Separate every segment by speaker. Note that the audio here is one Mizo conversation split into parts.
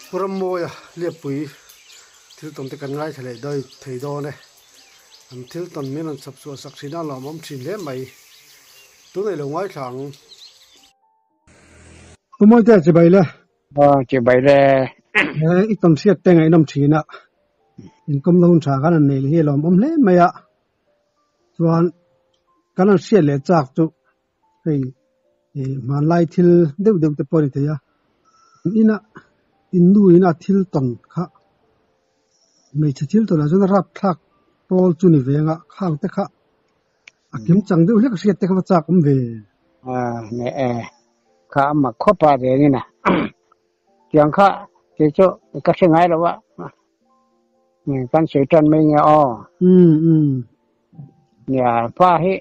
Speaker 1: Pu Rammawia Liapui thil tawn te kan ngaithla leh dawi thei dawn e. An thil tawn min rawn chhawp chhuah sak thin a lawmawm thin hle mai. Tunah i lo ngaithla ang. Pu Mawitea chibai le.
Speaker 2: Aw chibai le.
Speaker 1: He i tawn hriat te ngaihnawm thin a. Inkawmna hun tha khan an nei leh hi a lawmawm hle mai a. Chuan kan han hriat leh chak chu hei hmanlai thil deuh deuh te pawh a ni thei a. Ina innu ina thil tawn kha hmeichhe thil tawnah chuan a rapthlak pawl chu ni ve anga khang te kha a kim chang deuh hlek a hriat te kha va chak awm ve.
Speaker 2: Ne e kha a mak khawp a rengin a tiang kha kei chu ka hre ngai lo a kan sawi tan mai nge aw. Nia pa hi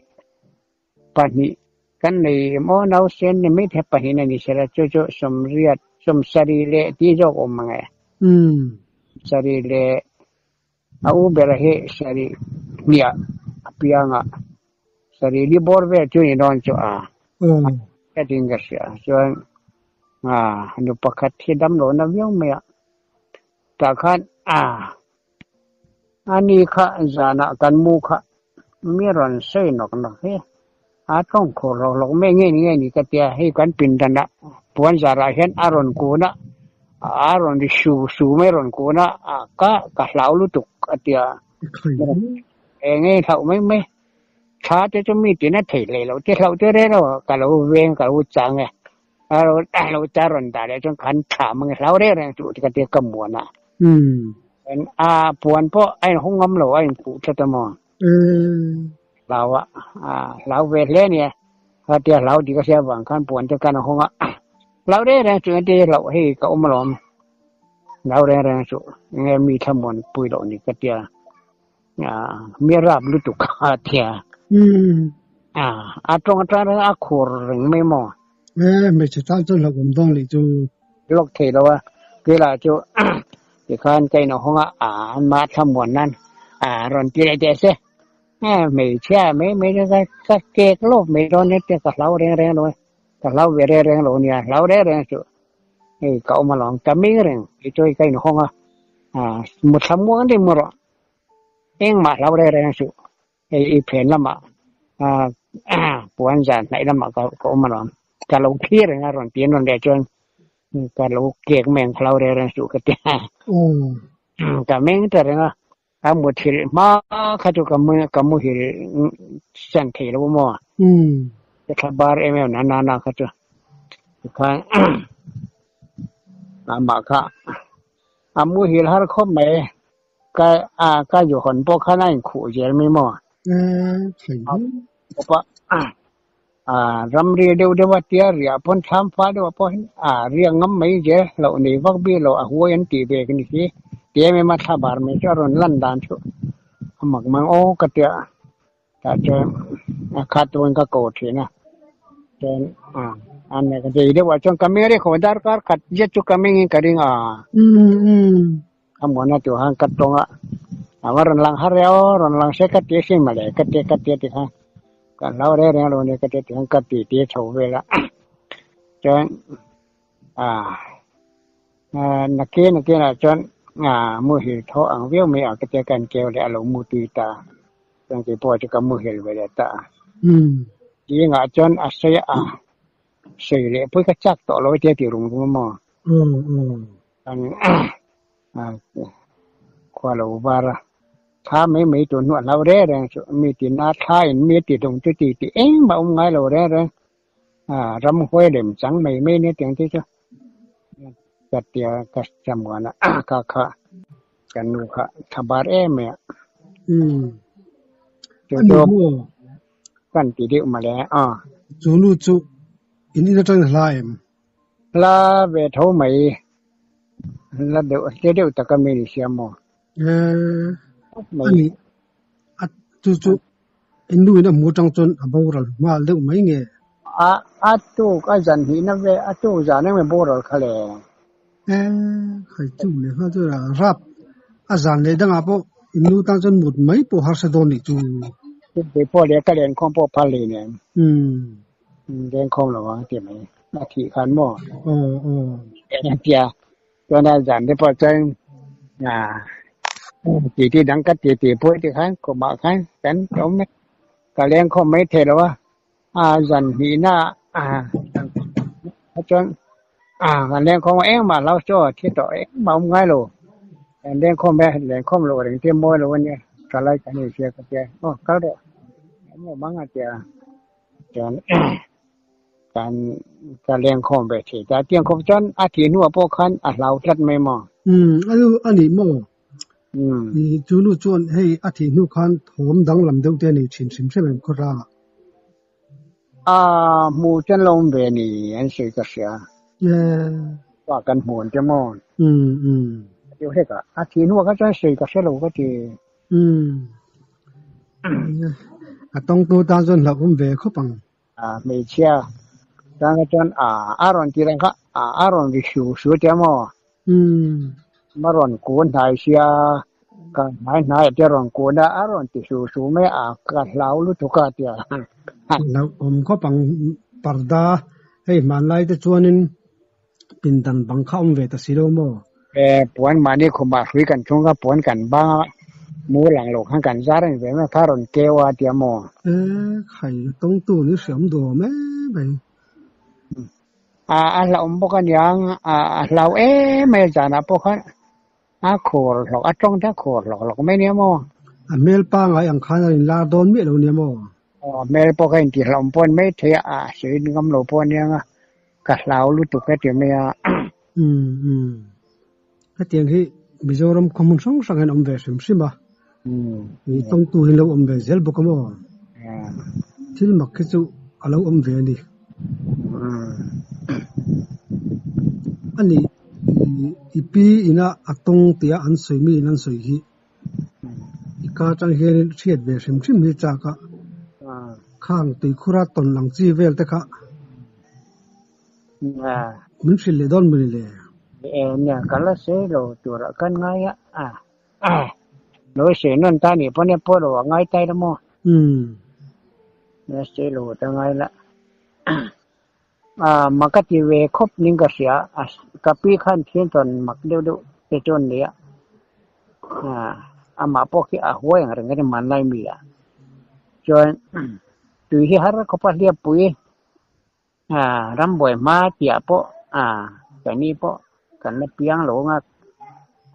Speaker 2: pahnih kan nei em aw nausen ni mai thei pahnih a ni sela chu chu sawmriat sawmsarih leh tih zawk awm ang e. Sarih leh a u ber hi sarih hniah a piang a sarih li bawr vel chu ni dawn chu a ka ding ka hria chuan nu pakhat hi damlohna viau mai a tah khan a Ani kha zanah kan mu kha mi rawn sawi nawk nawk hi a tawng khur hlawk hlawk mai nge ni nge ni ka tia hei kan pindanah puan zarah hian a rawn kun a a rawn ri su su mai rawn kun a ka ka hlau lutuk a tia eng nge hlauh mai mai tha te chu mi tina thei hlei lo te hlauh te reng lo ka lo veng ka lo chang e a lo cha rawn dah leh chuan khan tha mang hlau reng reng chu ka tia ka muan a. A puan pawh a inhawng ngam lo a inphuh tlat a maw? Hlau a, hlau ve hle a nia. Khatia hlau tih ka hria avang khan puan te kan a hawng a. Hlau reng reng chu engtin hlauh hei ka awm alawm. Hlau reng reng chu enge mi thlamuan pui loh ni ka tia. Mi rap lutuk kha a tia. A tawng atang reng a khur reng mai maw?
Speaker 1: Hmeichhe tan chuan hlauhawm dawn leh chu.
Speaker 2: Lawk thei lo a, kila chu tikhan ka inhawng a, an mah thlamuan nan a rawn ti leh teh se. Hmeichhia mai mai chu ka kek lawk mai dawn nia tia ka hlau reng reng lo e, ka hlau ve reng reng lo nia, hlau reng reng chu hei ka awm alawm, ka ming reng kei chu ka inhawng a, mu thlamuang deuh maw rawh, engmah hlau reng reng suh. Hei i phen lamah puan zan hnaih lamah ka awm alawm. Ka lo thlir reng a rawn ti an rawn leh chuan ka lo kek mai ang ka lo reng reng suh ka ti a. Ka meng ta reng a, ka muthilh hma kha chu ka muhil san thei lo maw. Ka thla bar em em na na kha chu tikhan amah kha a muhil har khawp mai. Ka a ka zu hawn pawh khan a inkhuh zel mai maw? Pawh a ramri deuh deuh a tia riah pawn thlam fal deuh ah pawh hian a riak ngam mai zel hlauh nei vak bik lo a huai an tih ve ni si ti em em a thla bar mai chu a rawn lan dan chu a mak mang aw ka tia tah chuan a khat turin ka ko thin a chuan a zei deuh ah chuan ka meng reng khawp a darkar khat zet chu ka mengin ka ring a. A muana tur khan ka tawng a, a va rawn lang har e aw, rawn lang se ka ti asin mawle ka ti ka ti a ti khan ka hlau reng reng lo a nia ka ti a ti khan ka ti ti a chho vel a chuan ah nakin nakin ah chuan ah muhil thaw ang viau mai a ka tia ka inkeu leh a lo mu tui ta a chuan keipawh chu ka muhil ve leh ta a zingah chuan a sawi a sawi leh pawh ka chak tawh lo a tia ti rum rum a maw. Khua lo var a, thla mai mai tur hnuah hlau reng reng chu mi tina thla in mi ti hlum chu ti tih engmah awm ngai lo reng reng a ramhuai lem chang mai mai nia tiang te chu ka tia ka samuan a kha kha ka nu kha thla bar em mai a chu chu kan ti deuh mawle a.
Speaker 1: Chu nu chu in in atangin hla em?
Speaker 2: Hla ve tho mai hla deuh hla deuh taka mi ni sia maw?
Speaker 1: A ni a chu chu in nu in a hmu atang chuan a boral nghal deuh mai nge?
Speaker 2: A a tuk a zan hnihna ve a tuk zan eng mai boral kha le.
Speaker 1: Khai chu leh nghal chu rap a zan leh dangah pawh in nu tan chuan mut mai pawh harsa dawn nih chu.
Speaker 2: Keipawh leh ka lenkhawm pawh phal hlei nen. Lenkhawm lo ang ti mai. A thih khan maw? Tia. Chuan a zan te pawh chuan titi dang ka titi pawh ti khan khumah khan kan awm ka leng khawm mai thei lo a, a zan hnihna ah chuan kan leng khawm a engmah hlau chu thi tawh engmah awm ngai lo kan leng khawm e leng khawm loh reng te mawi lo a nia thalai kan inhria ka tia aw kal rawh awm lo mang a tia chuan Kan ka lengkhawm ve thei ta. Tiang khawp chuan a thih hnuah pawh khan a hlau tlat mai maw?
Speaker 1: Umm, a nu a nih maw? Umm. Chu nu chuan hei a thih hnu khan thawm danglam deuh te a nei thin hrim hrim em khawhrangah?
Speaker 2: A hmu chuan lo awm ve ni an sawi ka hria. Pa kan hmu an ti maw?
Speaker 1: Umm, umm.
Speaker 2: Deuh hlek a, a thih hnuah kha chuan sawi ka hre lo ka ti.
Speaker 1: Umm. A tawngtu tan chuan hlauhawm ve khawp ang.
Speaker 2: Hmeichhia tan kha chuan a rawn tih ang kha a rawn ri hru hru tia maw? A rawn kun hnai sia ka hnai hnai ah te a rawn kun a, a rawn ti hru hru mai a, ka hlau lutuk a tia.
Speaker 1: Hlauhawm khawp ang parda hei hmanlai te chuanin pindan bang kha awm ve ta si lo maw?
Speaker 2: Puan mahni khumah hrui kan thung a, puan kan bang a, mu lang lo khan kan zar a ni ve mai, kha rawn keu a tia maw?
Speaker 1: E, khai tawngtu ni hriam duh mai mai.
Speaker 2: A a hlauhawm bawk a niang, a hlau em mai a zanah pawh khan a khur hlawk, a tawng te a khur hlawk hlawk mai nia maw?
Speaker 1: A hmel pangai ang khan a inlar dawn miah lo nia maw?
Speaker 2: Aw, hmel pawh kha intihhlauhawm pawh a ni mai thei a, a sawi ngam lo pawh a niang a. Ka hlau lutuk e ti mai a.
Speaker 1: Umm umm. Hetiang hi Mizoram khaw hmun hrang hrang hian a awm ve hrim hrim a. Ni tawngtu hi lo awm ve zel bawk a maw? Thil mak hi chu a lo awm ve a ni. A nih i pi ina a tawng tia an sawi mi in an sawi hi i ka atang hianin hriat ve hrim hrim hi chak a. Khang tuikhura tawn ang chi vel te kha min hrilh leh dawn mawni le?
Speaker 2: Nia, ka la sawi lo turah kan ngai a, lo sawi nawn ta nih pawn e pawh lo a ngai ta ila maw? La sawi lo ta ngai la. Mak ka ti ve khawp ning ka hria a, ka pi khan thil tawn mak deuh deuh te chu an nei a, amah pawh khi a huai ang reng a ni hmanlai mi ah chuan tui hi har khawp a hliappui rambuai hma tih ah pawh keini pawh kan la piang lo ang a,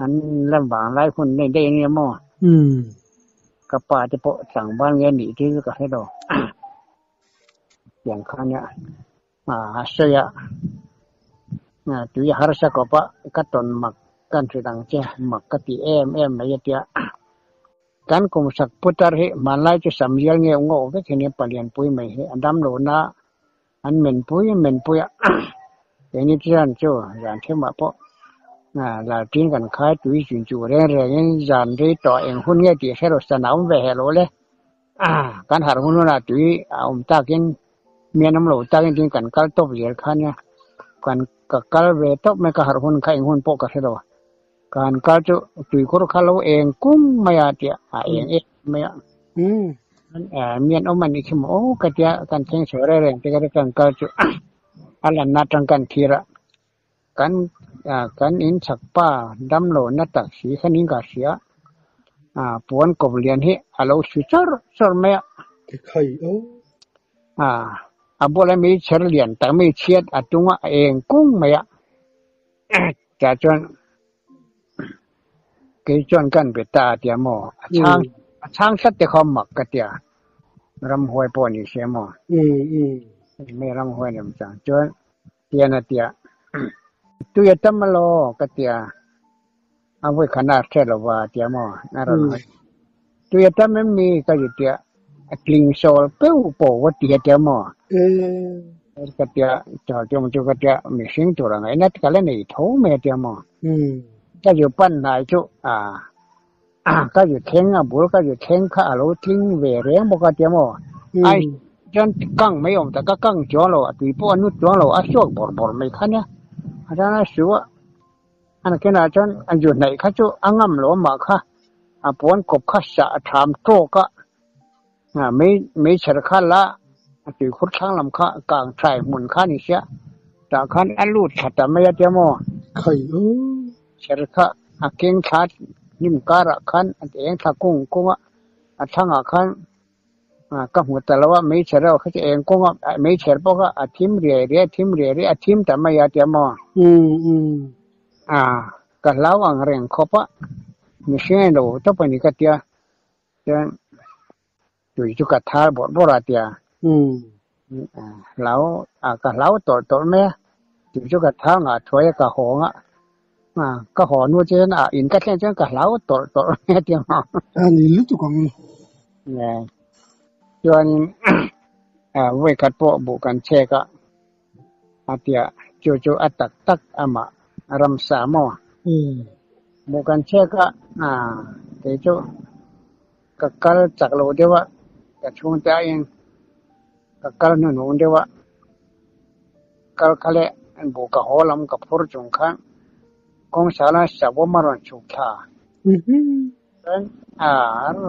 Speaker 2: an la vanglai hun nei daih ania maw? Ka pa te pawh tlangval nge a nih chu ka hre lo. Tiang kha nia a sawi a, tui a harsa kawp a, ka tawn mak kan hrilh ang che, mak ka ti em em mai a tia. Kan kum sak putar hi hmanlai chu sam rial nge ngawh vek hi nia palianpui mai hi a dam lo na an menpui menpui a, keini chuan chu zan thimah pawh laltin kan khai tui zun chu reng rengin zan rei tawh eng hun nge tih hre lo sana awm ve heh lo le. Kan harh hun hunah tui a awm takin mi an awm lo takin tin kan kal tawp zel kha nia kan ka kal ve tawp mai ka harh hun kha eng hun pawh ka hre lo a kan kal chu tuikhur kha lo eng kum mai a tia a eng em mai a mi an awm a nih khi maw aw ka tia kan thleng chho reng reng te ka kan kal chu a lanna atang kan thlir a Kan kan in chhak pa damlo na tak si khan in ka hria a puan kawp lian hi a lo hri chawr chawr mai a.
Speaker 1: Tikhai aw.
Speaker 2: A a bulah mi chher lian tak mai chhiat a tung a a eng kung mai a tah chuan kei chuan kan be ta a tia maw a chhang a chhang tlat te kha mak ka tia ramhuai pawh ni se maw mai ramhuai ni awm chang chuan. Tian a tia, Tui a tam alaw? ka tia, A vawi khan a hre lo va tia maw? A rawn hawi. Tui a tam em mi? ka ti tia, A tling sawl peu pawh va ti a tia maw? Ka tia, Chawlh tum chu ka tia, Mihring tur a ngaih nat ka la nei tho mai a tia maw? Ka zu pan hnai chu ka zu thleng a bul ka zu thleng kha a lo tling ve reng bawk a tia maw? Ai chuan kang mai awm tak a kang chuang lo a tui pawh a nut chuang lo a suak bawrh bawrh mai kha nia a chuan a su a a nakinah chuan a zu hnaih kha chu a ngam lo amah kha a puan kawp kha sah a tham tawk a mei meichher kha la a tuikhur thlang lam kha kang thlai hmun kha a ni sia tah khan a lut thla ta mai a tia maw?
Speaker 1: Khai aw.
Speaker 2: Chher kha a keng thla hnim karah khan a ti eng thla kung kung a, a thlangah khan ka hmu ta lo a, meichher erawh kha chu eng kawng a, meichher pawh kha a thim riai riai a thim riai riai a thim ta mai a tia maw? A, ka hlau ang reng khawp a, mihring a ni lo tawp a ni ka tia, chuan tui chu ka thar bawrh bawrh a tia. Hlau a, ka hlau tawlh tawlh mai a, tui chu ka thar ngah thuai a, ka hawng a, ka haw hnu chuan a in ka thlen chuan ka hlau tawlh tawlh mai a tia maw?
Speaker 1: A ni lutuk ang.
Speaker 2: Chuanin vawikhat pawh buh kan chhek a, a tia chu chu a tak tak amah ramsa maw? Buh kan chhek a, kei chu ka kal chak lo deuh a, ka chhungte aiin ka kal hnuhnung deuh a, kal kha leh buh ka haw lam ka phur chung khan kawngsala savawm a rawn chhuk thla. Chuan a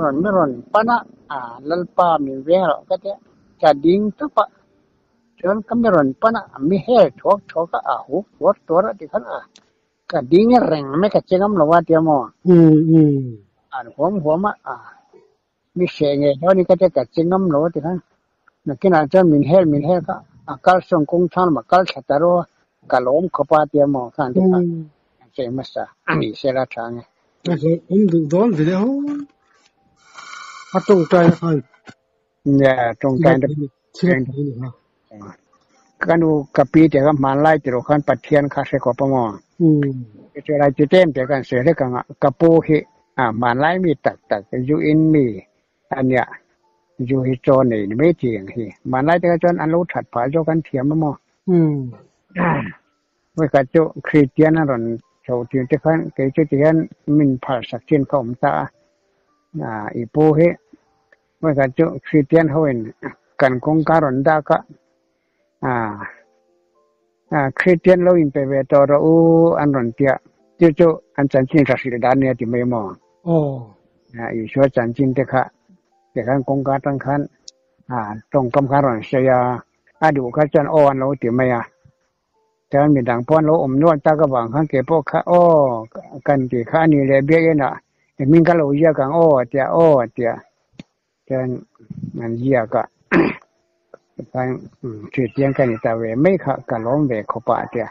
Speaker 2: rawn mi rawn pan a, a Lalpa min veng loh ka tia, ka ding tawp a, chuan ka mi rawn pan a, mi hel thuak thuak a, a huk tuar tuar a ti khan a, ka ding reng mai ka che ngam lo a tia maw? An huam huam a, a mi hreh ngei dawn in ka tia ka che ngam lo a ti khan, nakinah chuan min hel min hel kha a kal sawn kawng thlang lamah kal thla ta rawh a, ka lawm khawp a tia maw? Khan ti kha an sawi hmasa a ni sela tha nge.
Speaker 1: A hlawh awm duh dawn ve le aw. A tawngtai a khan.
Speaker 2: Nia tawngtai te ka nu ka pi te kha hmanlai ti rawh khan Pathian kha hre khawp a maw? Chu lai chu tlem te khan sawi hlek ang a, ka pu hi a hmanlai mi tak tak zu in mi a nia, zu hi chaw nei ni mai thei ang hi. Hmanlai te kha chuan an lo that phah zawk an thiam a maw? Vawikhat chu Kristian a rawn chho tir te khan kei chu ti hian min phalsak chin kha awm ta a, i pu hi vawikhat chu Kristian hoin kan kawngka rawn dak a, Kristian lo inpe ve tawh rawh u an rawn tia, chu chu an chanchin hra hrilh dan nia ti mai maw? Isua chanchin te kha tikhan kawngka atang khan tawngkam kha a rawn sawi a, a duh kha chuan aw an lo ti mai a. Chuan midang pawh an lo awm nual tak avang khan kei pawh kha aw kan tih kha a ni leh biak inah engmin ka lo ziak ang aw a tia aw a tia chuan an ziak a khan Kristian ka ni ta ve mai kha ka lawm ve khawp a a tia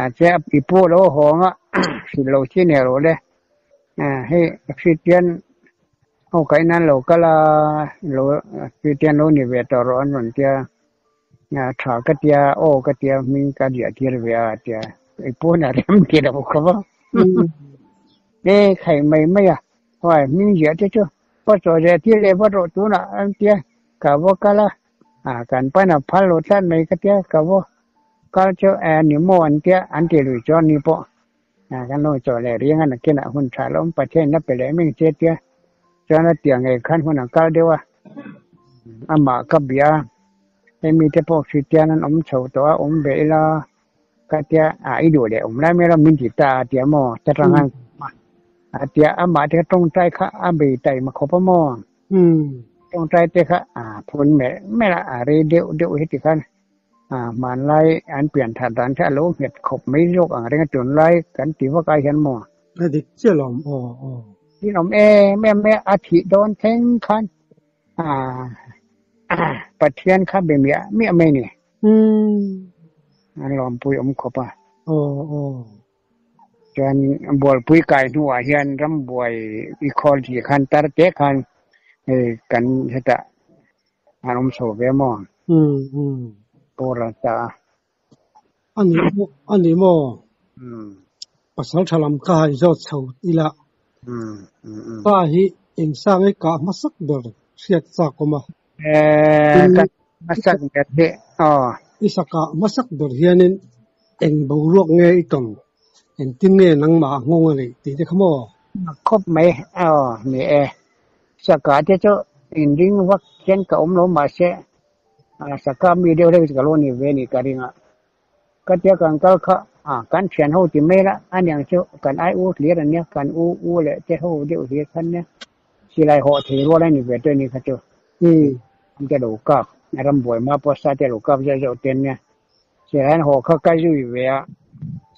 Speaker 2: a tia i pu a lo hawng a hrilh lo chi nia rawh le hei Kristian ho kaih nan lo kal a lo Kristian lo ni ve tawh rawh an rawn tia. Tha ka tia, aw ka tia, hming ka ziah tir ve a tia, i pawn a rem ti lo khawp a. E khai mai mai a, huai hming ziah te chu va chaw ziah tir leh va rawh tunah an tia, ka va kal a, a kan pan a phal lo tlat mai ka tia, ka va kal chu e ni maw an tia, an ti lui chuan ni pawh kan lo chaw leh riang a nakinah hun tha lo awm Pathian in a pe leh meng che tia, chuan a tia ngei khan hun a kal deuh a, amah ka bia a. Hei mite pawh Kristian an awm chho tawh a, awm ve ila ka tia, a i duh leh awm lai mai lo min ti ta a tia maw? Ta tang a a tia, amah te kha tawngtai kha a bei taima khawp a maw? Tawngtai te kha a phun melh melh a, a rei deuh deuh heti khan a hmanlai an pian that dan kha a lo nghet khawp mai zawk ang reng a tunlai kan ti vak ai hian maw?
Speaker 1: A dik chiah lo aw aw.
Speaker 2: Tin awm em em mai a, a thih dawn thleng khan Pathian kha be miah miah mai ni. An lawmpui awm khawp a. Chuan bualpui kai hnuah hian rambuai i khawl tih khan tar te khan hei kan hetah an awm chho ve maw? Pawr ta a.
Speaker 1: A ni maw? Pasal tha lam kha i zawt chho ila. Sa hi eng sa nge kah hmasak ber hriat chak awm a?
Speaker 2: Ka hmasak ber hi aw.
Speaker 1: I sa kah hmasak ber hianin eng boruak nge i tawn? Engtin nge nangmah nghawng a neih tih te kha maw?
Speaker 2: Khawp mai aw ni e. Sa kah te chu inring vak hian ka awm lo mahse Saka mi deuh hlek chu ka lo ni ve ni ka ring a, ka tia kan kal kha a kan thian ho ti mai la a niang chu kan ai u hlir an nia kan u u leh te ho deuh hlir khan nia silai hawh thei rual a ni ve tawh ni kha chu an te lo kap rambuai hma pawh sa te lo kap zeuh zeuh te an nia silai an hawh kha ka zui ve a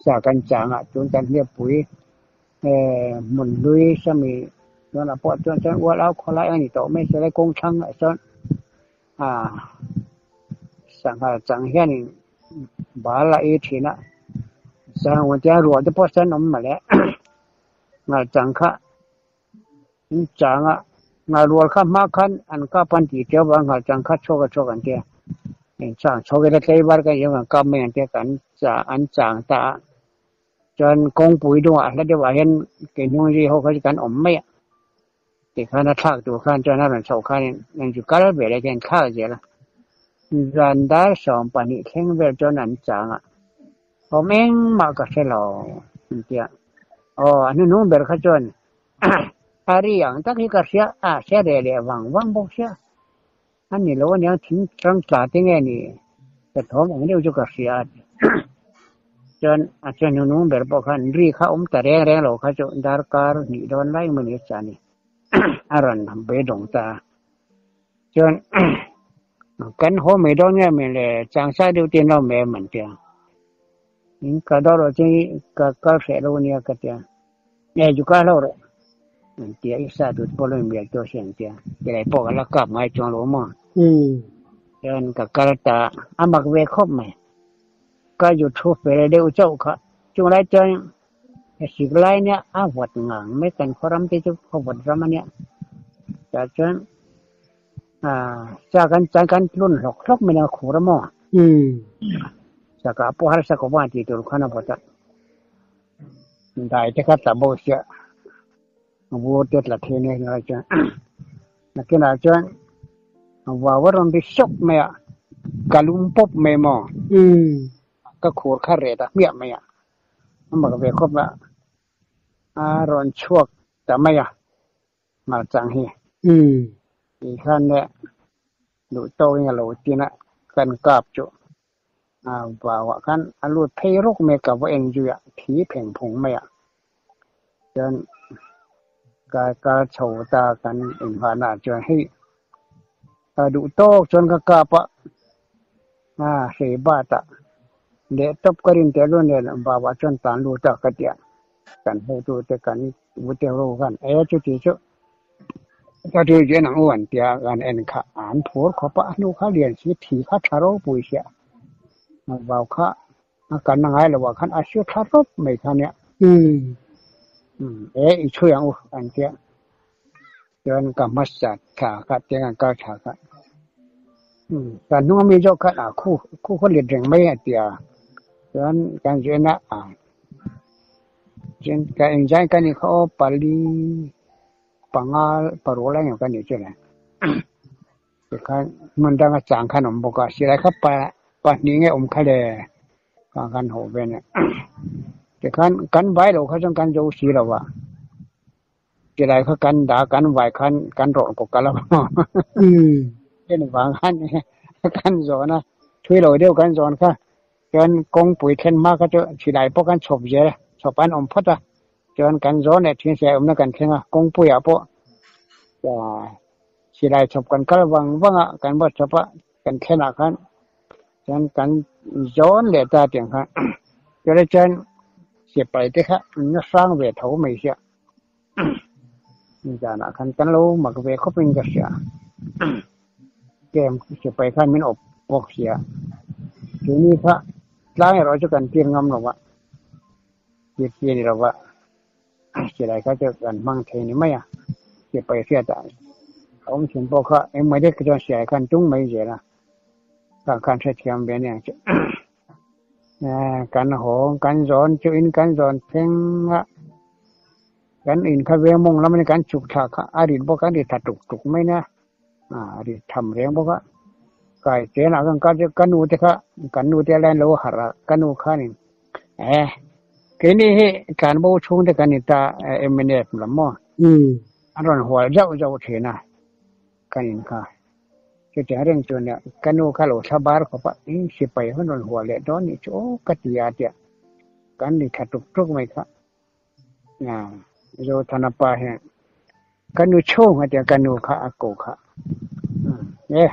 Speaker 2: sa kan chang a tun kan hliappui. Hmun hlui sawmi chuan ah pawh chuan chuan ual au khawlai a ni tawh mai se lai kawng thlang ah sawn ah sangha chang hianin bal a ei thin a sangha tia ruah te pawh sawn awm mawle nghal chang kha an chang a nghal rual kha hma khan an kap an tih teuh a nghal chang kha chhuak a chhuak an tia chang chho ila tlei var ka ni ang kap mai ang tia kan an chang ta a. Chuan kawngpui dungah hla deuhah hian kehnung ri ho kha chu kan awm mai a, tikhan a thlak tur khan chuan a rawn chhoh khanin an zu kal ve leh hian thlak zel a, zan dar 12 thleng vel chuan an chang a, awm engmah ka hre lo an ti a, aw a hnuhnung ber kha chuan a ri ang tak hi ka hria a, hria reh leh vang vang bawk sia, a ni lo aniang thing hrang tla te nge ni ka thawm ang deuh chu ka hria a ti. Chuan a chuan hnuhnung ber pawh khan ri kha awm ta reng reng lo kha chu darkar hnih dawn lai emaw ni a ni a rawn beidawng ta a. Chuan kan haw mai dawn nge mai le changsa deuh te an lo awm em an tia. In ka dawn rawh chu ka kal hreh lo ania ka tia. Nge chu ka hlo rawh an tia i sa tute pawh lo inbiak tawh si an tia. Tilai pawh ka la kap ngai chuang lo maw. Chuan ka kal ta a mak ve khawp mai. Ka zu thu fel deuh chauh kha. Chung lai chuan hrik lai nia a vawt ngang mai kan khaw ram te chu khaw vawt ram a nia. Tah chuan sa kan chan kan tlun hlawk hlawk mai nia khur a maw. Sakah pawh harsa kawp a tih tur khan a vawt a. Dai te kha tla bo sia vur te tla thei nia lai chuan nakinah chuan vau a rawn ri sawk mai a ka lum pawp mai maw ka khur kha reh ta hmiah mai a a mak ve khawp a a rawn chhuak ta mai a hmarchang hi tih khan le duh tawkin a lo tin a kan kap chu vauah khan a lut phei rawk mai ka va en zui a thi pheng phung mai a chuan ka kal chho ta kan inhmanah chuan hei ka duh tawk chuan ka kap a hrei bat a leh tawp ka rin teh luan nen vauah chuan tan lut a ka tia kan hotute kan ute ho khan e chuti chu ka thu chen ang u an tia kan en kha an phur khawp a a hnu kha lian si thi kha tha ropui sia vau kha a kan a ngai lo ah khan a hria tha rawp mai kha nia e i chhui ang u an tia chuan ka hmasa tha kha tiang an kal tha kha kan hnung ami zawk khan a khu khu khaw let reng mai a tia chuan kan zuen a a chuan ka engzai ka ni kha aw pali panga paruk lai ang ka ni chu le tikhan hmun danga chang khan awm bawk a silai kha pa pahnih nge awm kha le ka kan haw ve nia tikhan kan vai lo kha chuan kan zo si lo a silai kha kan dah kan vai khan kan rawh kawk ka lo en vang khan kan zawn a thui lo deuh kan zawn kha chuan kawngpui thlen hma kha chu silai pawh kan chhawp zel a chhawp an awm phawt a chuan kan zawn leh thin silai awmna kan thleng a kawngpuiah pawh silai chhawp kan kal vang vang a kan va chhawp a kan thlenah khan chuan kan zawn leh ta tiang khan chuan chuan sipai te kha an la hrang ve tho mai sia zanah khan kan lo mak ve khawpin ka hria kem sipai khan min awp bawk sia tuni kha tlang erawh chu kan tir ngam lo va tir chi a ni lo va silai kha chu kan hmang thei ni mai a sipai hriatah a awm thin pawh kha engmah dek chuan silai khan tung mai zel a kha khan hrethiam ve aniang chu kan haw kan zawn chu in kan zawn thleng a kan in kha veng mawng lam ani kan chhuk thla kha a rit bawk a rit tha tuk tuk mai nia a rit tham reng bawk a kai chenah khan ka chu ka nu te kha kan nu te line lo harh a ka nu khanin e keini hi tlanbo chhung te kan ni ta M_N_F lam maw an rawn hual zauh zauh thin a kan in kha chutiang reng chuan ka nu kha lo thla bar khawp a eng sipai hun rawn hual leh dawn nih chu aw ka ti a tia kan ni tha tuk tuk mai kha Zothana pa hian ka nu chhung a tia ka nu kha a ko kha e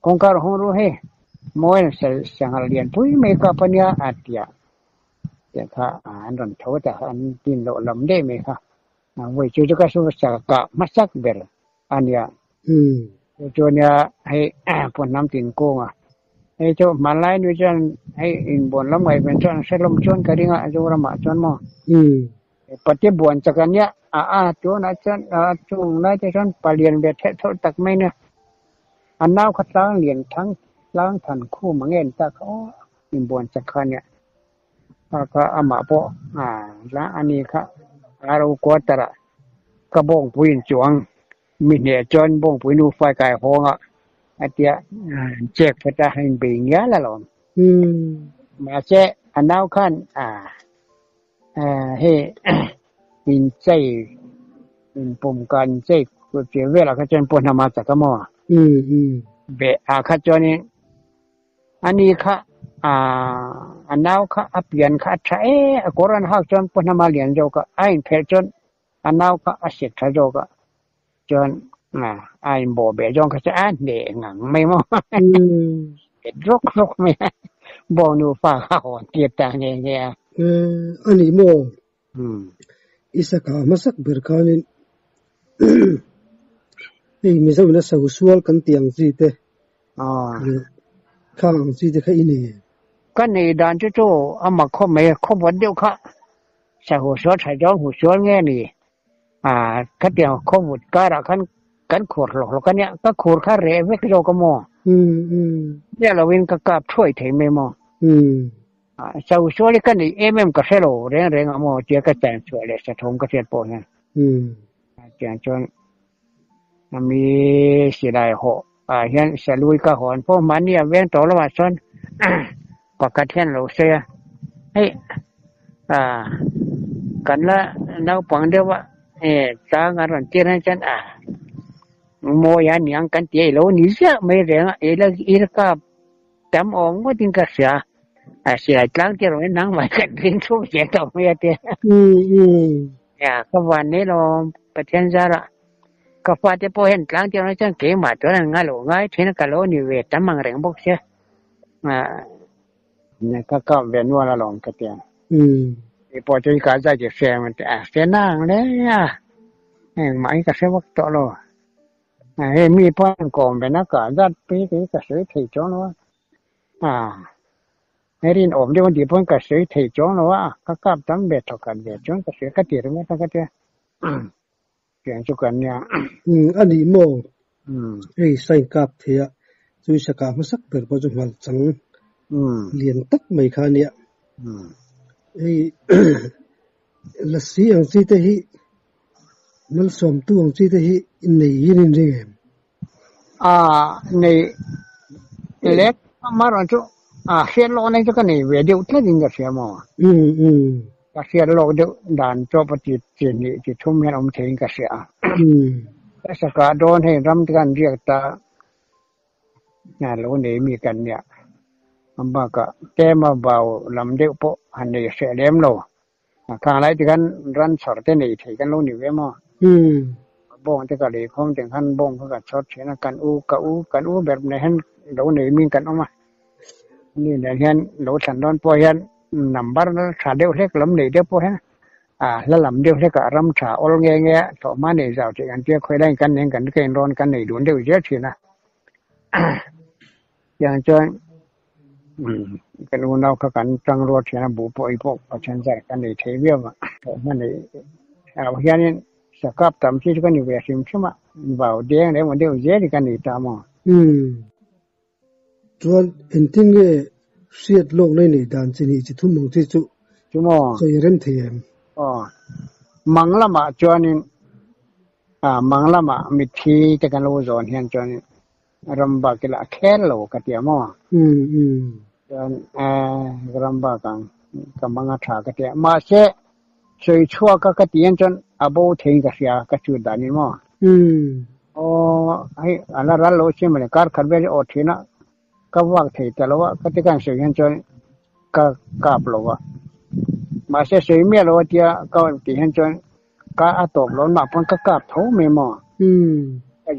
Speaker 2: kawngka rawh hawng ru hei mawi sanghal lian pui mai kap ania a tia. Te kha an rawn tho ta kha an tin loh lam daih mai kha. Vawi chu chu ka su sa kah hmasak ber a nia. Chu chu nia hei Puanhnam tin kunga hei chu hmanlai nui chuan hei inbuan lam ngaih ven chuan hre hlawm chuan ka ring a Zoramah chuan maw. Pate buan chak a nia a a tunah chuan a chung lai te chuan palian ve theh thawh tak mai nia. A nau kha tlang lian thang tlang than khum ang em ta kha aw inbuan chak kha nia. Kha kha amah pawh la a ni kha RO quarter ah ka bawngpui in chuang mi hneh chuan bawngpui nu fai kai hawng a a tia check phawt a in bei ngial alawm. Mahse a nau khan hei in chei in pum kan chei tir velah kha chuan pawh hnam a chak a maw? Beh ah kha chuanin Ani kha a nau kha a pian kha a tha e, a kawr an hak chuan pu hnama lian zawk a, a inphelh chuan a nau kha a sek tha zawk a, chuan a inbawh beh zawng kha chu a hneh ngang mai maw, bet rawk rawk mai a, bawngnu fa kha a hawn tir ta nghe nghe a.
Speaker 1: A ni maw? I saka hmasak ber khanin hei Mizo ina sosual kan tih ang chi te khang ang chi te kha i nei em?
Speaker 2: Ka nei dan chu chu a mak khawp mai, khaw vawt deuh kha sahu sual tha zawng hu sual nge ni? Khatiang khaw vut karah khan kan khur hlawk hlawk a nia, ka khur kha reh vek zawk a maw? Chiah lovin ka kap thuai thei mai maw? Chau sual hi ka neih em em ka hre lo reng reng a maw tia ka chan chhuah leh sathawm ka hriat pawh hian. Tiang chuan mi silai hawh ah hian salui ka hawn fo mahni a veng tawh lamah chuan pakhat hian a lo sawi a, hei kan la naupang deuh a tlang a rawn tir hian chuan mawi a niang kan ti a i lo ni ziah mai reng a i la kap Tam awm ngawtin ka hria. A silai tlang te erawh hi nangmah kan ring thup zel tawh mai a tia. Ya, ka van nei lo Pathian zarah ka fate pawh hian tlang te erawh chuan keimah chuan an ngai lo ngai thin a, ka lo ni ve tam ang reng bawk sia. Ka kap ve nual alawm ka tia. Kei pawh chu i kah zai chi hria em a tia. A hria nang le a, engmah hi ka hre vak tawh lo. Hei mi pawh an kawm ve na kah zat pui kei ka sawi thei chuang lo a, hei rinawm deuh an tih pawhin ka sawi thei chuang lo a, ka kap tam ve thawkhat ve chuan ka hria ka ti ringawt a ka tia tiang chu kan nia.
Speaker 1: Umm a nih maw? Hei sign kap thei a, chui saka hmasak ber pawh chu nghalh chang lian tak mai kha a nia. Hei lasi ang chi te hi Malsawmtu ang chi te hi nei in inring em?
Speaker 2: A nei lek amaherawh chu a hriat lawk na hi chu ka nei ve deuh tlat in ka hria maw? Ka hriat lawk deuh dan chu pa ti chi hnih chi thum hian awm thei in ka hria a. Ka saka dawn hei ram te khan riak ta lo nei mi kan nia. Bakah tlema vau lam deuh pawh han nei hreh lem lo. Khang lai te khan ran chhawr te nei thei kan lo ni ve maw? Bawng te ka lei khawm teng khan bawng kha ka chhawr thin a, kan u ka u kan u ber nen hian lo nei min kan awm a, ani nen hian lo thlan dawn pawh hian number tha deuh hlek lam nei deuh pawh hian a hla lam deuh hlek ah ram tha awl nge nge a thlawh hma nei zau theih kan tia khawi laiin kan nen kan ka inrawn kan nei dun deuh zel thin a. Tiang chuan kan unau kha kan tang rual thin a, buh pawh ei pawh Pathian zar kan nei thei viau a. Hma nei ah hianin sakap tam chi chu ka ni ve hrim hrim a, vau deng leh emaw deuh zel hi ka nei ta maw?
Speaker 1: Chuan engtin nge hriat lawk nei nei dan chi nih chi thum ang chi chu
Speaker 2: Chu maw?
Speaker 1: sawi rem thei em?
Speaker 2: Aw, mang lamah chuanin mang lamah mitthi te kan lo zawn hian chuanin Ram bak ila a kher lo ka ti a maw? Chuan ram bak ang ka mang a tha ka ti a. Mahse sawi chhuak a ka ti hian chuan a bo theiin ka hria ka chut dan hi maw? Aw hei a la ral lo sin mawle kar khat vel hi aw thin a ka vak thei ta lo a ka ti khan sawi hian chuan ka kap lo a. Mahse sawi miah lo a tia ka tih hian chuan ka a tawp lo mah pawn ka kap tho mai maw? Ka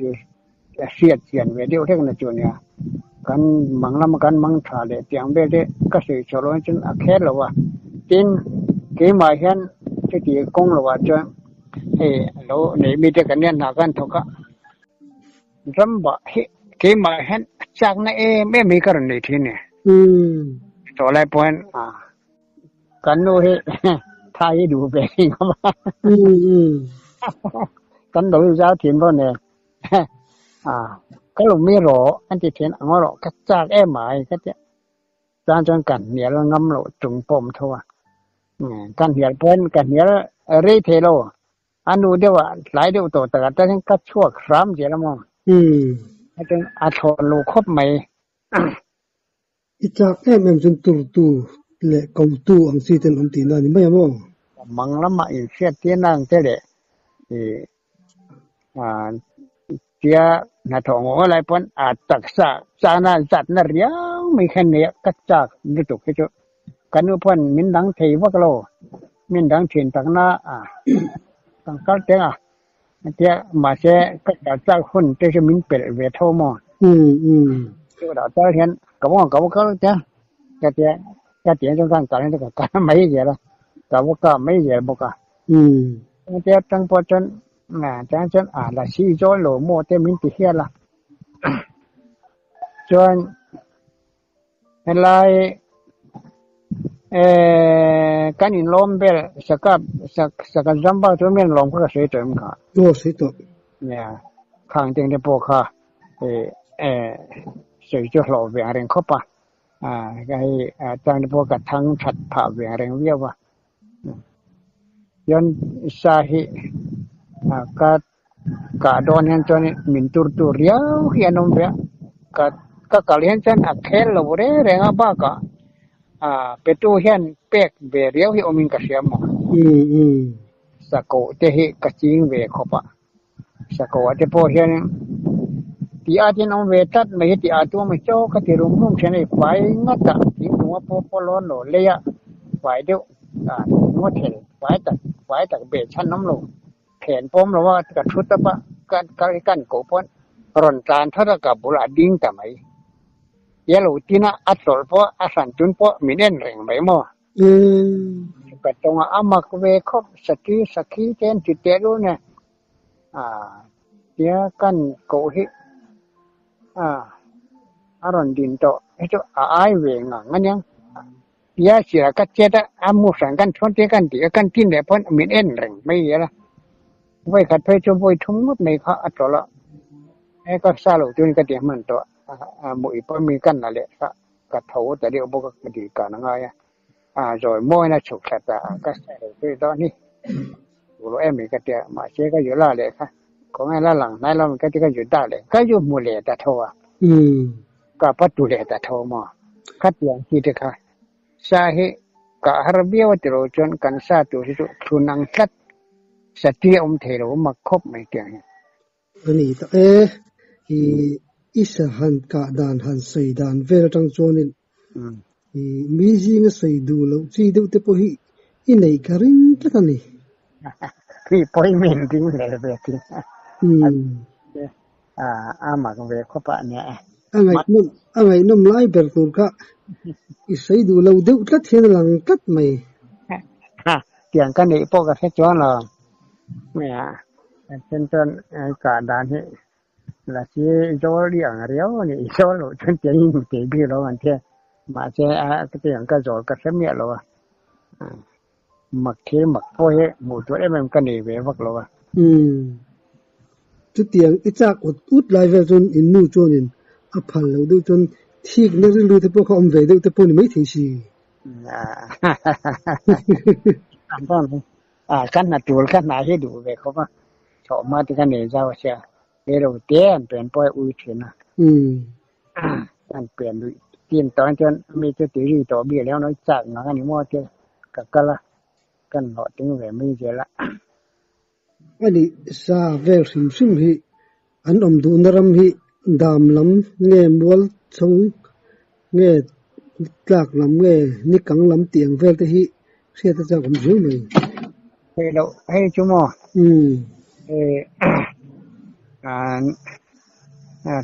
Speaker 2: a hriat chian ve deuh hlek na chu ania, kan mang lama kan mang tha leh tiang vel te ka sawi chhuah loh chuan a kher lo a. Tin, keimah hian chuti kawng lovah chuan hei lo nei mite kan nia hna kan thawk a, ram bah hi keimah hian a chakna em em hi ka rawn nei thin a ni. Tawh lai pawh hian kan nu hi tha hi duh ve thin khawp a, kan lo zau thin bawk nen ka lo mi rawh an ti thin ang rawh ka chak em mai ka tia. Chuan chuan ka hnial ngam loh chung pawh awm tho a, ka hnial pawn ka hnial rei thei lo, a nu deuh ah tlai deuh tawh takah te hian ka chhuak hram zel a maw? Chuan a thlawn lo khawp mai.
Speaker 1: I chak em em chuan turtu leh kotu ang chi ten awm tihna a ni mai a maw?
Speaker 2: Mang lamah inhriat tirna ang te leh Tia hnathawh ngaw lai pawn a taksa chakna zatna riau mai khan nei a, ka chak lutuk hi chu ka nu pawn min dang thei vak lo, min dang thin takna a kan kal teng a, tia mahse ka kal chak hun te chu min pelh ve tho maw? Chu dah tal hian ka va ka va kal tia ka tia ka tia chuan kan kal hian ka kal mai zel a, ka va kap mai zel bawk a. Tia tang pawh chuan Chuan chuan a la si zawl lo maw te min ti hial a. Chuan helai kan inlawm vel sakap sak saka zam bak chu mian lawm kha ka sawi tawh em kha.
Speaker 1: Aw sawi tawh.
Speaker 2: Nia khang teng te pawh kha sawi chu hlawh ve ang reng khawp a. Hei tang te pawh ka thang that phah ve ang reng viau a. Chuan sa hi ka kah dawn hian chuan min tur tur riau hi an awm ve a, ka ka kal hian chuan a khel lo reng reng a bakah petu hian pek ve riau hi awmin ka hria maw. Sakoh te hi ka ching ve khawp a, sakoh ah te pawh hian tih at hian awm ve tlat mai hi tih at chu awm chaw ka ti rum rum thin a ni fai ngata thingkung a pawh pawh lawn lo lei a fai deuh ah ngaw thel fai tak fai tak beh chhan awm lo phen pawh awm lo a ka thu tawp a ka ka kan koh pawn rawn tlan thawt a ka bulah a ding ta mai tia lo tin a a tlawlh pawh a hran tun pawh min en reng mai maw. Ka tawng a mak ve khawp saki sakhi te an ti teh lu nia tia kan koh hi a rawn din tawh hi chu a ai ve ngang a nia tia sira ka chet a a mu hran kan thawn te kan tih a kan tin leh pawn min en reng mai zel a vawi khat phei chu vawi thum ngawt mai kha a tawlh a he ka sa loh chuan ka ti hman tawh a mui pawh mi kan la leh kha. Ka tho ta deuh bawk a, ka dil kan a ngai a, a zawi mawina chhuk thla ta a, ka sa lo tui dawn hi duh lo em ka tia, mahse ka ju la leh kha khawnge la lang hnai lo ka ti ka ju dah leh ka ju hmu leh ta tho a, ka pa tu leh ta tho maw khatiang chi te kha sa hi ka har viau a tilo chuan kan sa tur hi chu thlun ang tlat sati a awm thei lo mak khawp mai tiang hian.
Speaker 1: A ni tak e, i i sa han kah dan han sawi dan vel atang chuanin i mi zinga sawi duh loh chi deuh te pawh hi i neih ka ring tlat a ni.
Speaker 2: Khi pawi min ding hle ve thin a, a mak ve khawp a nia e.
Speaker 1: A ngaihnawm a ngaihnawm lai ber tur kha i sawi duh lo deuh tlat hian a lang tlat mai.
Speaker 2: Tiang ka neih pawh ka hre chuang lo. Then chuan kah dan hi la si zawl i ang riau a ni. I zawl loh chuan tiang i hmu thei bik lo ang che. Mahse a tiang ka zawl ka hre miah lo a. Mak thil mak pawh hi hmuh tur em em ka nei ve vak lo a.
Speaker 1: Umm. Chutiang i chak ut ut lai vel chuan in nu chuanin a phal loh deuh chuan thikna rilru te pawh kha awm ve deuh te pawh ni maithei si.
Speaker 2: Ka hna tur ka hna hi duh ve khawp a, thawhhma te ka nei zau a sia, reilo te an pen pawh a ui thin a, an pen luih tin tawh chuan mi chu ti ri tawh bik leh nawi chak ngang a ni maw tia ka kal a, kan hlawh ting ve mai zel a.
Speaker 1: A nih sa vel hrim hrim hi an awm duhna ram hi dam lam nge mual chhawng nge tlak lam nge ni kang lam tih ang vel te hi hriat a chak awm riau mai.
Speaker 2: Hei loh hei chu maw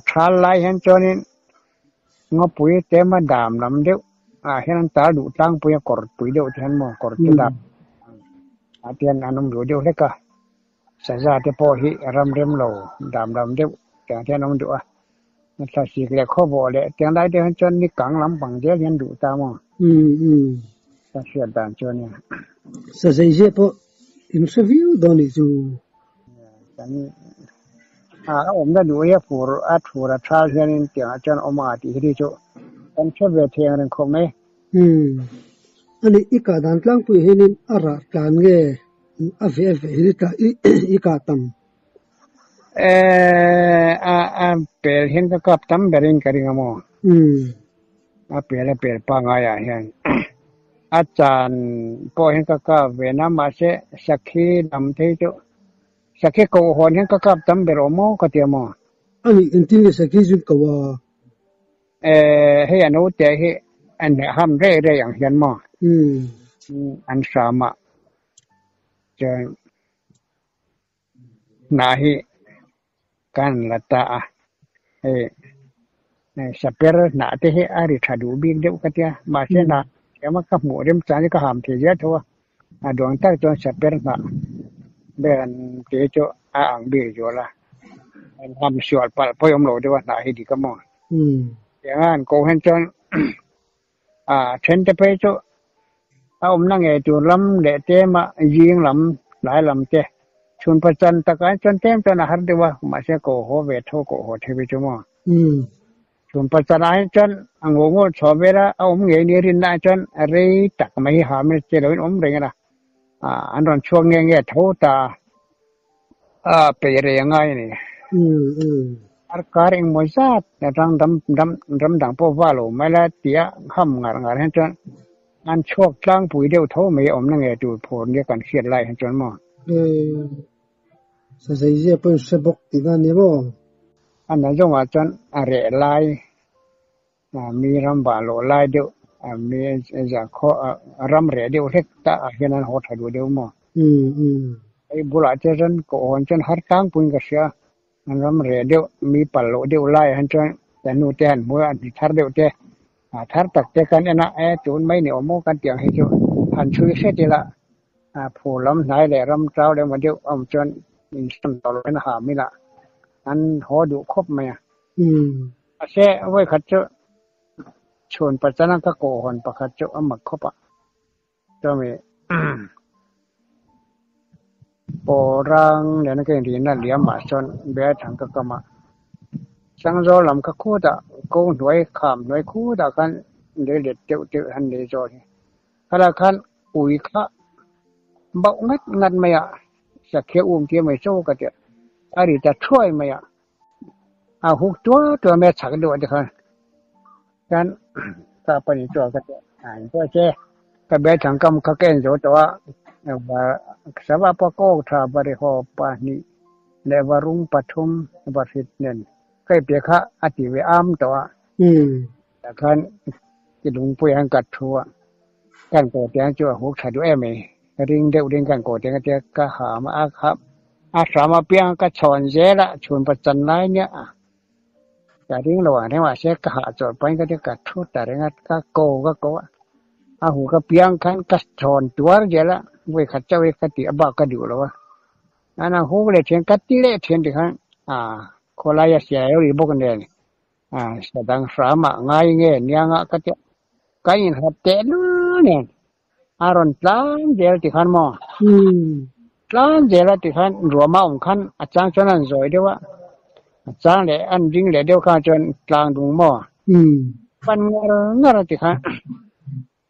Speaker 2: thal lai hian chuanin ngawpui tlema dam lam deuh. Ah hian an tal duh tlangpui a kawr tui deuh te hian maw kawr te dah ah te hian an awm duh deuh hlek a. Saza te pawh hi ram rem lo dam dam deuh tiang te hian an awm duh a. Thlasik leh khawvawh leh tiang lai deuh hian chuan ni kang lampang zel hian duh ta maw? Ka hriat dan chu a nia.
Speaker 1: Sazei ziah pawh in hre viau dawn nih chu.
Speaker 2: Kan a awmna duh hi a fur a thur a thal hianin tiangah chuan awm a tih hi chu kan hre ve thei ang reng khawp mai.
Speaker 1: Ani i kah dan tlangpui hianin a rah tlan nge a veh a veh hi i kah tam?
Speaker 2: A pel hian ka kap tam berin ka ring a maw? A pel a pel pangaiah hian a chan pawh hian ka kap ve na mahse sakhi lam phei chu sakhi koh hawn hian ka kap tam ber awm maw ka ti a maw?
Speaker 1: Ani engtin nge sakhi chu ko a?
Speaker 2: Hei a naute hi an ham rei rei ang hian maw? An hram a chuan Hnah hi kan la ta a, hei saper hnah te hi a ri tha duh bik deuh ka tia, mahse hnah thiam a ka hmuh rem chang hi ka ham thei zel tho a, a duang tak chuan saper hnah ber an tih hi chu a ang bik zual a, an ham sual palh pawh awm lo deuh a hnah hi dik a maw? Tiang a an koh hian chuan a then te phei chu a awmna ngei tur lam leh tlem a zing lam tlai lam te chhun pachan takah hian chuan tlem chuan a har deuh a mahse koh haw ve tho koh haw thei ve chu maw. Chhun pachan ah hian chuan a ngaw ngaw chhuah vel a a awm ngei ni rinna ah chuan rei tak mai hi ham che loin awm reng a an rawn chhuak nge nge tho ta a peih rei a ngai a ni. Ar kar engmaw zat rang dam dam ram dang pawh va lo mai la tia ham ngar ngar hian chuan an chhuak tlangpui deuh tho mai a awmna nge tur phur nia kan hriat lai hian chuan maw.
Speaker 1: Sazei zia pawhin hre bawk tihna a ni maw?
Speaker 2: A na zawngah chuan a reh lai mi ram vah loh lai deuh mi zakhaw ram reh deuh hlek ta ah hian an haw tha duh deuh maw? Hei bulah te chuan ka awn chuan har tlangpuiin ka hria an ram reh deuh mi pal loh deuh lai ah hian chuan ka nu te han hmu a an ti thar deuh te a thar tak te kan en a e tun mai ni awm maw kan tih ang hi chu han chhui hret ila a phur lam hnai leh ram tau leh emaw deuh a awm chuan inhram tawh loh hian a ham ila an haw duh khawp mai a. Mahse vawikhat chu chhun pachana ka kawhhawn pakhat chu a mak khawp a. Chumi pawrang nena ka inrihna liam ah chuan Beathang ka kam a, Sangzawl lam kha khutah ko hnuai kham hnuai khutah khan lei let deuh deuh han nei zawl hi. Khalai khan ui kha bauh ngat ngat mai a, sakhi a um tir mai cho ka tia, a ri ta thuai mai a. A huk tuar tuar mai a chhak deuh ah te khan chuan ka pahnih chu ka ti a pawh che ka bel thang kam kha ka en zo tawh a sava pawh ka awk tha varihaw pahnih leh varung pathum vahrit nen ka i piah kha a ti ve am tawh a tah khan ti lungpui ah hian ka thu a kan kawh tiang chu a huk tha duh em mai ring deuh ring kan kawh tiang ka tia ka ham a a hram apiang ka chhawn zel a chhun pachan lai nia ka ring lo ang reng mahse ka hah chawlh pahin ka tia ka thu ta reng a ka ko ka ko a a huk apiang khan ka chhawn tuar zel a vawi khat chauh hi ka tih a bak ka duh lo a an ang huk leh thian ka ti leh thian tikhan a khawlaia siai rih bawk nen a sadang hram ah ngai nge niang ah ka tia ka inhlat teh lul nen. A rawn tlan zel ti khan maw? Tlan zel a ti khan ruam a awm khan a chang chuan an zawi deuh a, a chang leh an ring leh deuh khan chuan tlang dung maw? Pan ngar ngar a ti khan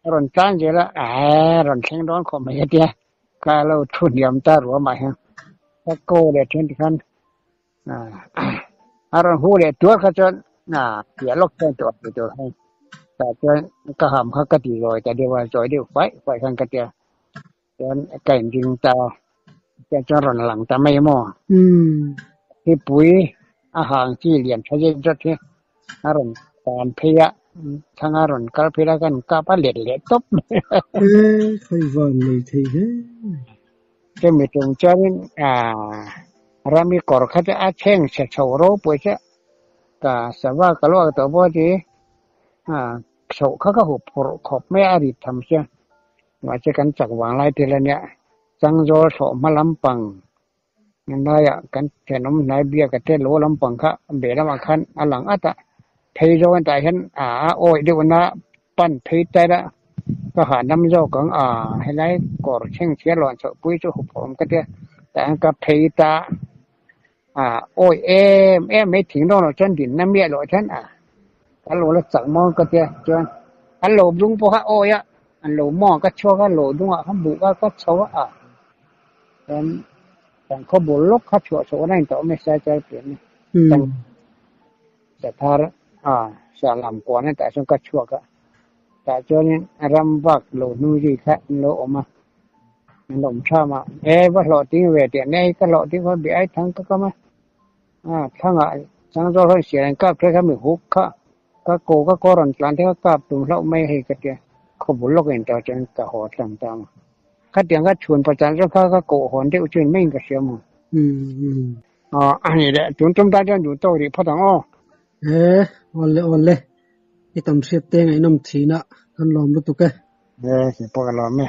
Speaker 2: a rawn tlan zel a, ae rawn thleng dawn khawp mai a tia ka lo thu hniam ta ruam ah hian ka ko leh then ti khan a rawn hu leh tuar kha chuan piah lawk chuan tawh a tur khan tah chuan ka ham kha ka ti zawi ta deuh a zawi deuh faih faih khan ka tia chuan ka inding ta chuan chuan rawn lang ta mai maw thipui a hang chi lian tha zet zet hi a rawn tan phei a thlang a rawn kal phei la kan kap a let leh tawp mai Chumi tum chuanin rami kawr kha chu a chheng chhe chho ropui che ka sava ka luak tawh pawh ti. Chhoh kha ka huphurh khawp mai a rit tham sia. Mahse kan chak vang lai te la nia. Changzawl thlawh hma lampang laiah kan thenawm hnai biak a te lo lampang kha beh lamah khan a lang at a. Phei zawng tah hian a awih deuh na pan phei ta ila ka hahdam zawk ang a helai kawr chhengchhia lawn chhoh pui chu huphurh awm ka tia. Tah hian ka phei ta a awih em em mai thing dawn loh chuan dinna miah loh hian a ka lo la chak maw ka tia chuan an lo dung pawh kha awi a an lo mawng ka chhuak a lo dungah kha buh kha ka chho a chuan kan khaw bul lawk kha chhuah chhoh na in tawh mai sai chal pian ni Sathar a sahlam kuan a tah chuan ka chhuak a tah chuanin ram vak lo hnu zui kha an lo awm a an lo awm tham a e va hlawh ting ve tih an nei ka hlawh ting kha bih ai thang ka kam a a thlangah changzawl hawn sial an kap thei kha mi huk kha ka ko ka ko rawn tlan te kha kap tum hlauh mai hei ka tia khaw bul lawk a in tawh chuan ka haw tlang ta a khatiang kha chhun pachal chu kha ka koh hawn deuh chu in maiin ka hria maw. Aw a ni le, tun tum tan chuan duh tawk rih phawt ang aw.
Speaker 1: E, awle awle, i tam hriat te ngaihnawm thin a, kan lawm lutuk e.
Speaker 2: E, kei pawh ka lawm e.